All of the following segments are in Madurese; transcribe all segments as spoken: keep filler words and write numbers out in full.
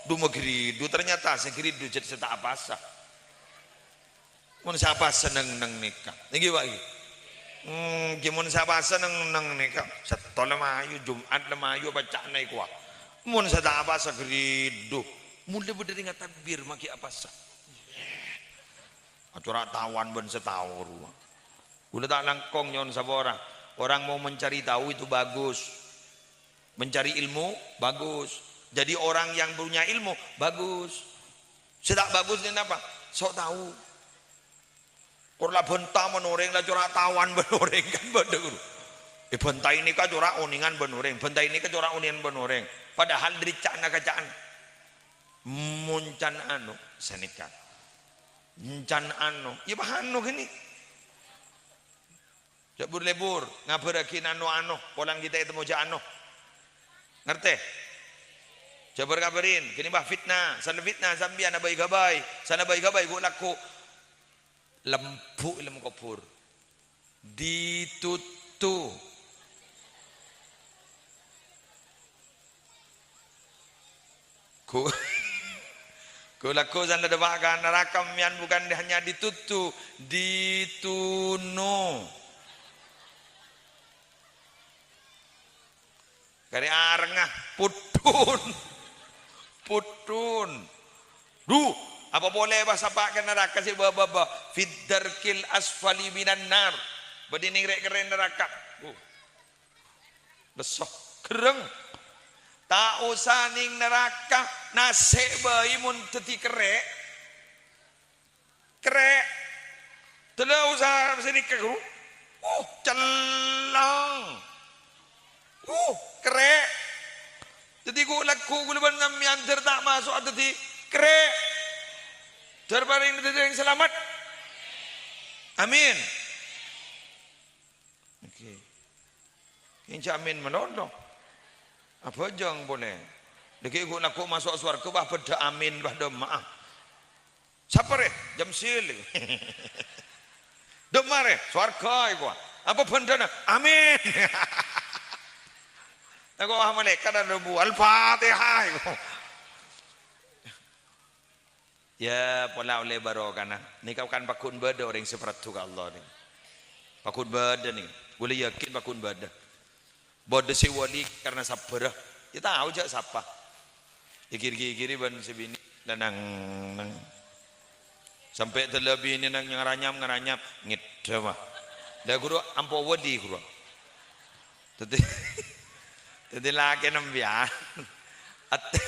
Dhu magridu, ternyata sè gridu jhât sè ta' apasa. Mon sè apasa neng-neng nèka. Èngghi, Pak, èngghi? Hmm, ghi mon sè apasa neng-neng nèka. Sèttong la mayu, Jum'at la mayu, bâca'na èkowa. Mon sè ta' apasa gridu. Mon la bâdâ rèng atakbir, maghi apasa. Acora' taowan bân sè tao rowa. Kaulâ ta' langkong nyo'on sapora. Orang mau mencari tahu itu bagus. Mencari ilmu, bagus. Jadi orang yang punya ilmu, bagus. Sè ta' bagus nèka napa? Sok tao. Kor la bânta bân orèng, la cora' taowan bân orèng kan bâdâ, guru. Èbântai nèka cora' onèngan bân orèng, bântai nèka cora' onèngan bân orèng. Padahal dâri ca'na ka ca'na. Mon can anu, sanèka. Can anu, ya, pas anu gini. Jhâ' bur-lebur, ngabhârraghi nano-ano, polana ghi' ta' ètemmo jhâ' ano. Ngartè? Jhâ' bâr-kabhârin, ghâni bâ fitna, sala fitna sampèyan abâi-ghâbây, sala bâi-ghâbây ghu'-lagghu'. Lembhu' è alam kobhur. Dituttu. Ghu-, ghu'-lagghu' sala dâpa' ka naraka, sampèyan bukan hanya dituttu, dituno. Karè arengnga, puddhun. Puddhun. Dhu, apa polè bâ sapa' ka naraka sè bâ-bâbâ? Fid darkil asfali minan nar. Bâdâ neng rè'-kerrè' naraka. Dhu. Lesso, gerreng. Ta' osa neng naraka, nasè' bhâi mon dhâddhi kerrè'. Kerrè'. Tella osa sanèka, ghu. Uh, celleng. Uh, kerrè'. Dhâddhi ghu'-lagghu' kaulâ bân sampèyan dhâr ta' maso' dhâddhi kerrè'. Dhâr parèng dhâddhi orèng salamet. Amin. Oke. Kèng jhâ' amin malolo. Abhâjâng polè. Dhâggi' ghu'-lagghu' maso' sowarghâ, bâ bâdâ amin, bâ dâmma'a. Sapa rè? Jamsil. Dâmma'a rè? Sowarghâ èkowa. Apa bhândhâna? Amin. Tako' wah malaèkat adhâbu, "Al-Fatihah," èkowa. Ya, pola ollè barokana. Nèka kan pagghun bâdâ orèng sè parlo ka Allah nèka. Pagghun bâdâ nèka. Kaulâ yakin pagghun bâdâ. Bâdâ sè wali karna sabbhârrâ. Ya tao jhâ' sapa. Ègir-gigiri bân sè binè' la nang-nang. Sampè' dâlla binèna ngaranyam-ngaranyam. Ngèddhâ, Pak. La ghuru ampo wali, ghuru. Dhâddhi, dhâddhi lakèna sampèyan. At-,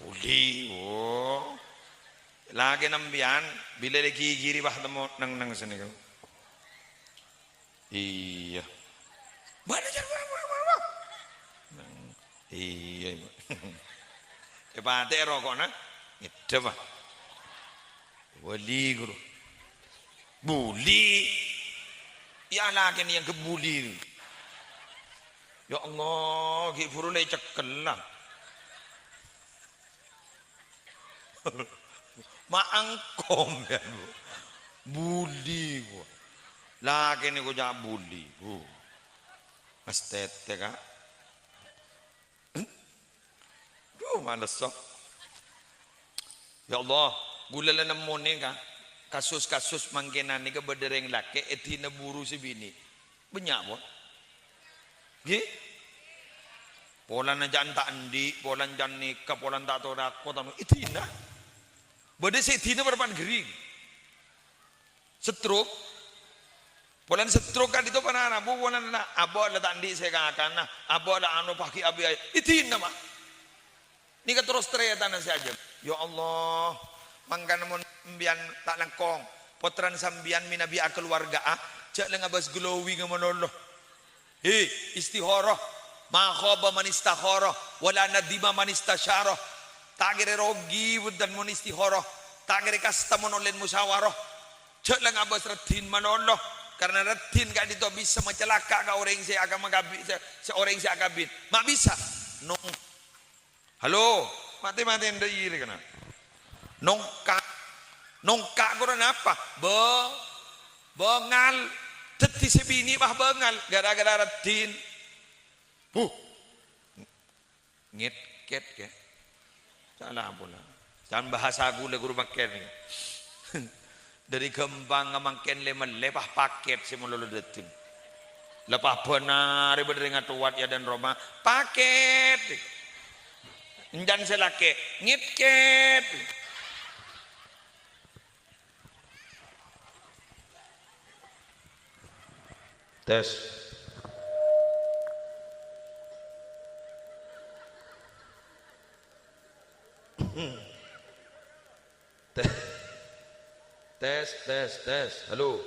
buli, wo. Lakèna sampèyan, bilâ la ègigiri, wah, temmo neng-neng sanèka. Iyâ. Bâdâ jar, wah, wah, wah, wah. Neng, iyâ, Ibu. Èpatè'è roko'na, ngèddhâ, wah. Wali, ghuru. Buli. Ya, lakèna èangghep buli. Ya Allah, ghi' bhuru la ècekkel, la. Ma' engko' sampèyan, Bu. Buli, Bu. Lakèna èkoca' buli, Bu. Mas tètè, Ka'. Dhu, malesso. Ya Allah, kaulâ la nemmo nèka, kasus-kasus mangkènan nèka bâdâ rèng lakè' èdina buru sè binè'. Bânnya', pon. Ngghi? Polana can ta' andi', polana can nèka, polana ta' tao tako', ta' èdina. Bâdâ sè èdina parappa'na ghering. Stroke. Polana stroke ka'dinto panana, bu, polana abâ' la ta' andi' sè èkakana, abâ' la anu paghi' abiyâ. Èdina, ma'. Nèka terros tarètan sè ajâm. Ya Allah, mangkana mon sampèyan ta' langkong, pottrana sampèyan mènabi akaluwarga'a, jhâ' la ngabâs glowing malolo. He, istikharah. Ma khaba man istakharah, wa la nadima man istasyarah. Ta' kèra rogi bhunten mon istikharah. Ta' kèra kasta mon ollèna musyawarah. Jhâ' la ngabâs raddhin malolo, karna raddhin ka'dinto bisa macalaka ka orèng sè aka-, makabin, sè, sè orèng sè akabin. Ma' bisa. Nong. Halo, matè-matè ndâ' iyâ rè kana. Nongka'. Nongka' ghuru napa? Bâ-, bângal. Dhâddhi sè binè' pas bângal gara-gara raddhin. Huh. Ngèt-kèt, kè. Sala pola. Can bahasa ghulâ ghuru mangkèn. Dhâri ghâmpang mangkèn lè-mellè, pas pakèt sè malolo dâteng. La pas bhânarè bâdâ rèng atowat è adâ'na roma, pakèt. Èncan sè lakè', ngètkèt. Tes. Tes. Tes, tes, tes. Halo.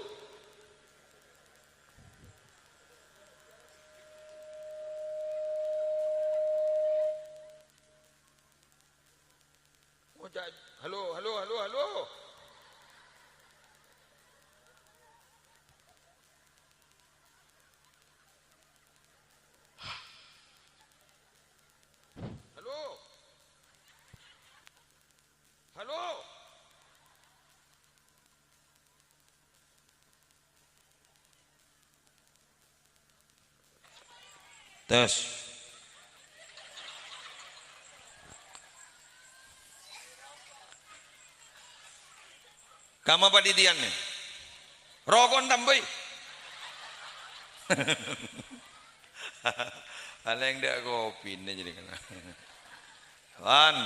Ngoca', "Halo, halo, halo, halo." Halo. Halo. Tes. Kama panitianè? Roko'na tambâi. Palèng dâ' kopina jadi kena. Wan.